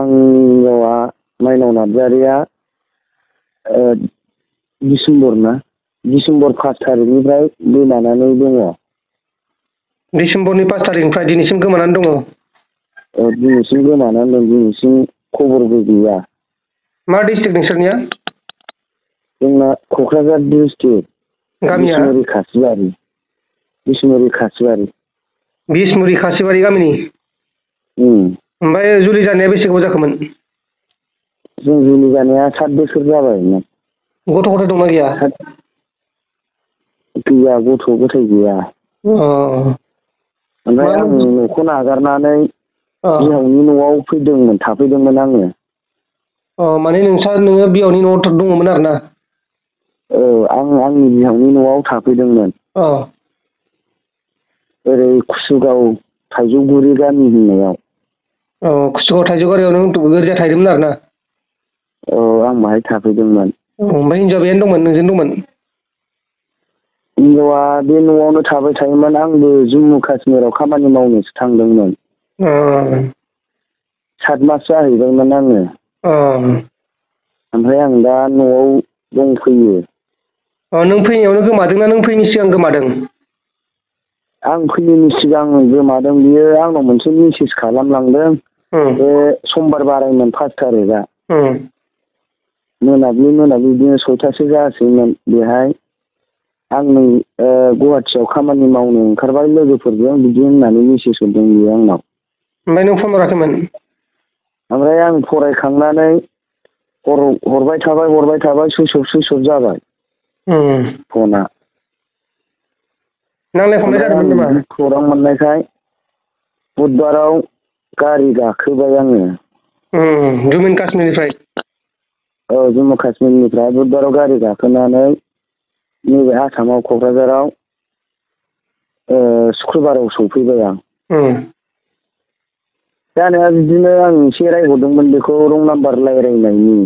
हिनजावा माइनाव नार्जारिया डिसेम्बर 5 थारिखनिफ्राय गोमानानै दङ। डिसेम्बरनि 5 थारिखनिफ्राय दिनैसिम गोमानानै दङ। दिनैसिम गोमानानै दं, दिनैसिम खबरबो गैया। मा डिस्ट्रिक्ट नोंसोरनिया? जोंना क'क्राझार डिस्ट्रिक्ट। गामिया? बिसमुरि खासिबारि। बिसमुरि खासिबारि गामिनि? ओमफ्राय जुलि जानाया बेसे गोबाव जाखोमोन? जों जुलि जानाया 7 बोसोर जाबायमोन। गथ' गथाय दंना गैया? गैया, गथ' गथाय गैया। ओमफ्राय आं न'खौ नागारनानै बिहावनि न'आव थाफैदोंमोन आङो। माने नोङो बिहावनि न'आव दङमोन आरो ना? औ, आं आंनि बिहावनि न'आव थाफैदोंमोन। ओरै कुसुगाव थाइजौगुरि गामि होननायाव। कुसुगाव थाइजौगुरियाव नों गोरजा थाहैदोंमोन आरो ना? औ, आं बाहाय थाफैदोंमोन। ओमफ्राय हिनजाव बेहायनो दंमोन, नोंजों दंमोन? हिनजावा बे न'आवनो थाबाय थायोमोन। आंबो जम्मु काश्मीराव खामानि मावनोसो थांदोंमोन। 7 मास जाहैबायमोन आङो। ओमफ्राय आं दा न'आव दंफैयो। नों फैनायावनो गोमादोंना नों फैयैनि सिगां गोमादों? आं फैयैनि सिगां गोमादों। बियो आंनाव मोनसे मेसेज खालामलांदों। बे समबार बारायमोन 5 थारिखआ। मोनाब्लि बिदिनो 6थासो जासैमोन। बेहाय आं गुवाहाटियाव खामानि मावनो ओंखारबाय लोगोफोरजों, बिदि होननानै मेसेज हरदों बियो आंनाव। ओमफ्राय नों फन हराखैमोन? ओमफ्राय आं फरायखांनानै हरबाय थाबाय सुइस अफ जाबाय फना। नांलाय खमलाय जादोंमोन नामा? खौरां मोननायखाय बुधबाराव गारि गाखोबाय आङो। जम्मु काश्मीरनिफ्राय? औ, जम्मु काश्मीरनिफ्राय बुधबाराव गारि गाखोनानै नैबे आसामाव क'क्राझाराव शुक्रबाराव सफैबाय आं। जानाया बिदिनो आं एसे रायहरदोंमोन बेखौ रं नाम्बार रायज्लायनायनि।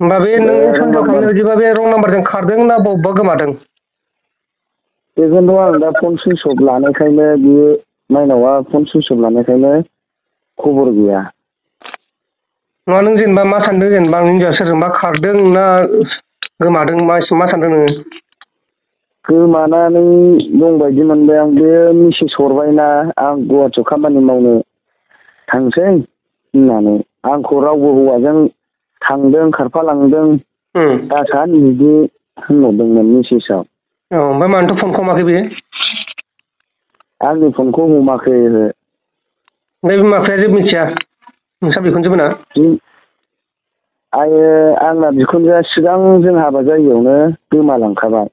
होमबा बे नों सानसेयाव थांनाय बायदिबा बे रं नाम्बारजों खारदों ना बबेबा गोमादों? बेखौनोथ' आं दा फन सुइस अफ लानायखायनो, बियो माइनावआ फन सुइस अफ लानायखायनो खबर गैया। नङा, नों जेनेबा मा सानदों, जेनेबा आंनि हिनजावा सोरजोंबा खारदों ना गोमादों, मा सानदों नोङो? गोमानानै दंबायदि मोनबाय आं। बे मेसेज हरबायना आं गुवाहाटियाव खामानि मावनो थांसै होननानै। आंखौ रावबो हौवाजों थांदों, खारफालांदों दासान बिदि होनहरदोंमोन मेसेजाव। ओमफ्राय मानोथो फनखौ हमाखै बियो? आंनि फनखौ हमाखै ओहो। ओमफ्राय बिमा बिफाया जेबो मिथिया नोंसा बिखुनजोमोना? आंना बिखुनजोआ सिगां जों हाबा जायैयावनो गोमालांखाबाय।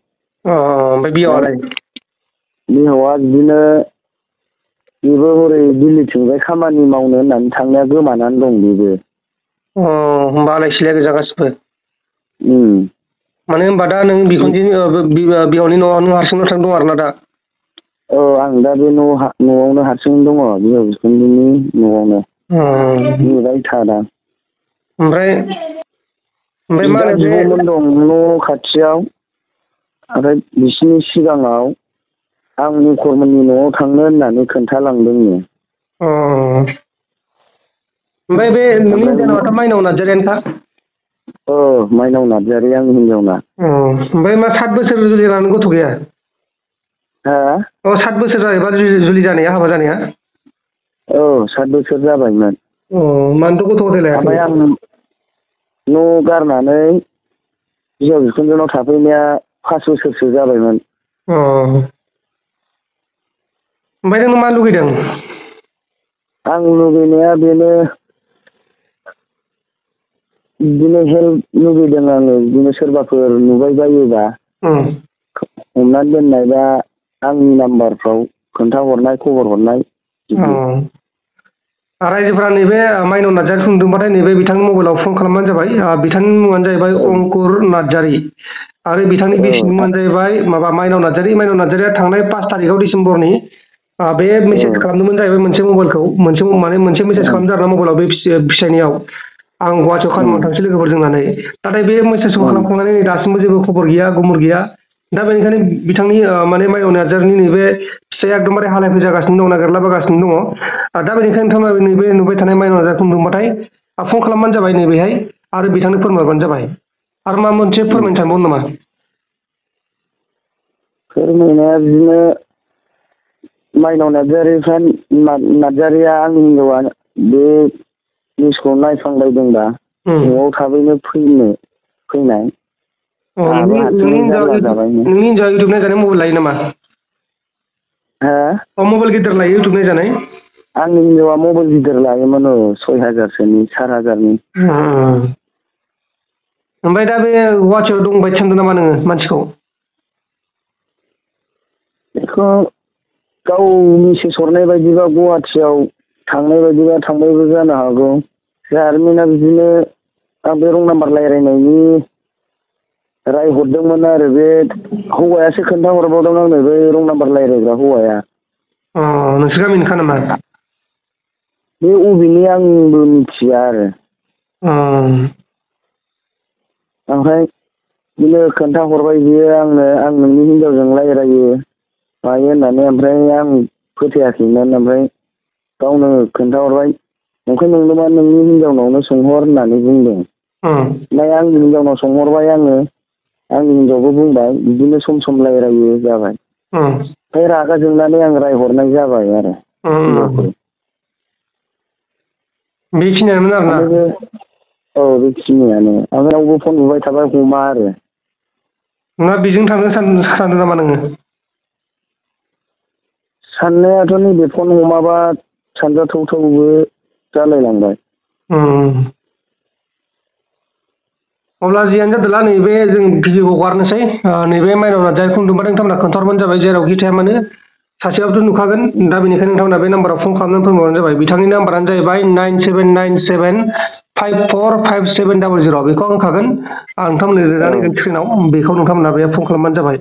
ओमफ्राय बिहावालाय? बिहावा बिदिनो, बेबो हरै दिल्लीथिंजाय खामानि मावनो होननानै थांनाया गोमानानै दं बेबो। होमबा आलाय सिलाय गोजा गासिबो? माने होनबा दा नों बिहावनि न'आव नों हारसिंल' दं आरोना दा? औ, आं दा बे न'आवनो हारसिं दङ, बिहाव बिखुनजोनि न'आवनो नेबाय थादां। ओमफ्राय मा होनो बे? बिब'मोन दं न' खाथियाव। ओमफ्राय बिसिनि सिगाङाव आं मुखरमोननि न'आव थांनो होननानै खोन्थालांदोंनो। ओमफ्राय बे नोंनि हिनजावनाथ' माइनाव नार्जारियानोखा? औ, माइनाव नार्जारि आंनि हिनजावना। ओमफ्राय मा 7 बोसोर जुलि जानानै गथ' गैया? 7 बोसोर जायोबा जुलि जानाया, हाबा जानाया? औ, 7 बोसोर जाबायमोन। मानोथो गथ' गथाय लायाखै? ओमफ्राय आं न' गारनानै बिहाव बिखुनजोनाव थाफैनाया 5 बोसोरसो जाबायमोन। ओमफ्राय नों मा लुगैदों? आं लुगैनाया बेनो, बिदिनो हेल्प लुगैदों आङो। बिदिनो सोरबाफोर नुबाय बायोबा हमनानै दोननाय, बा आंनि नाम्बारफ्राव खोन्थाहरनाय, खबर हरनाय। रायजोफोरा नैबे माइनाव नार्जारिखौ नुदोंबाथाय नैबे बिथांनि मबाइलाव फन खालामबानो जाबाय। बिथांनि मुङानो जाहैबाय अंकुर नार्जारि आरो बिथांनि बिसिनि मुङानो जाहैबाय माइनाव नार्जारि। माइनाव नार्जारिया थांनाय 5 थारिखआव डिसेम्बरनि बे मेसेज खालामदोंमोन जाहैबाय मोनसे मबाइलखौ, मोनसे मेसेज खालामदों आरो ना मबाइलाव, बे फिसायनियाव। आं गुवाहाटियाव खामानि मावनो थांसै लोगोफोरजों होननानै। नाथाय बे मेसेजखौ खालामखांनानै दासिमबो जेबो खबर गैया, गुमुर गैया। दा बेनिखायनो बिथांनि माइनाव नार्जारिनि नैबे फिसाया एकदमबारे हालाय हाफाय जागासिनो दं, नागिरलाबायगासिनो दङ। दा बेनिखायनो नोंथाङा नैबे नुबाय थानाय माइनाव नार्जारिखौ नुदोंबाथाय फन खालामबानो जाबाय नैबेहाय आरो बिथांनो फोरमायबानो जाबाय। आरो मा मोनसे फोरमायनो सानबावो नामा? फोरमायनाया बिदिनो माइनाव नार्जारिया आंनि हिनजावा बे निउसखौ नायफ्लांबायदोंबा न'आव थाबैनो फैनाय। नोंनि हिनजावा इउटुब नायजानाय मबाइल लायो नामा? मबाइल गिदिर लायो इउटुब नायजानाय? आंनि हिनजावा मबाइल गिदिर लायोमोन 6,000सोनि 4,000नि। ओमफ्राय दा बे गुवाहाटियाव दंबाय सानदों नामा नोङो मानसिखौ? बेखौ गाव मेसेज हरनाय बायदिबा गुवाहाटियाव थांनाय बायदिबा थांबायबो जानो हागौ। जारिमिना बिदिनो आं बे रं नाम्बार रायज्लायनायनि रायहरदोंमोन आरो बे हौवायासो खोन्थाहरबावदों आंनो बे रं नाम्बार रायज्लायग्रा हौवाया। नोंसोर गामिनिखा नामा? बे अबेनि आंबो मिथिया आरो। ओमफ्राय बिदिनो खोन्थाहरबाय बियो आंनो आं नोंनि हिनजावजों रायज्लायो मायो होननानै। ओमफ्राय आं फोथायाखैमोन। ओमफ्राय गावनो खोन्थाहरबाय ओंखायनो नंदोंबा नोंनि हिनजावनावनो सोंहर होननानै बुंदों। ओमफ्राय आंनि हिनजावनाव सोंहरबाय आङो। आंनि हिनजावबो बुंबाय बिदिनो सम सम रायज्लायो जाबाय। ओमफ्राय रागा जोंनानै आं रायहरनाय जाबाय आरो हिनजावखौ। बेखिनियानोमोन आरोना? औ बेखिनियानो। ओमफ्राय रावबो फन बुबाय थाबाय हमा आरो। ना बेजों थांनो सानदों नामा नोङो? साननायाथ' नैबे फन हमाबा सानजाथावथावबो जालायलांबाय। अब्ला जियानो जादोंला नैबे जों भिडिअखौ हगारनोसै। नैबे माइनाव नार्जारिखौ नुदोंबाथाय नोंथांमोना खोन्थाहरबानो जाबाय जेरावखि थाया मानो। सासेयाबोथ' नुखागोन। दा बेनिखायनो नोंथांमोना बे नाम्बाराव फन खालामनानै फोरमायबानो जाबाय। बिथांनि नाम्बारानो जाहैबाय 9797545700। बेखौ आं होखागोन। आं नोंथांमोननो लिरनानै होगोन स्क्रिनाव। बेखौ नोंथांमोना बेयाव फन खालामबानो जाबाय।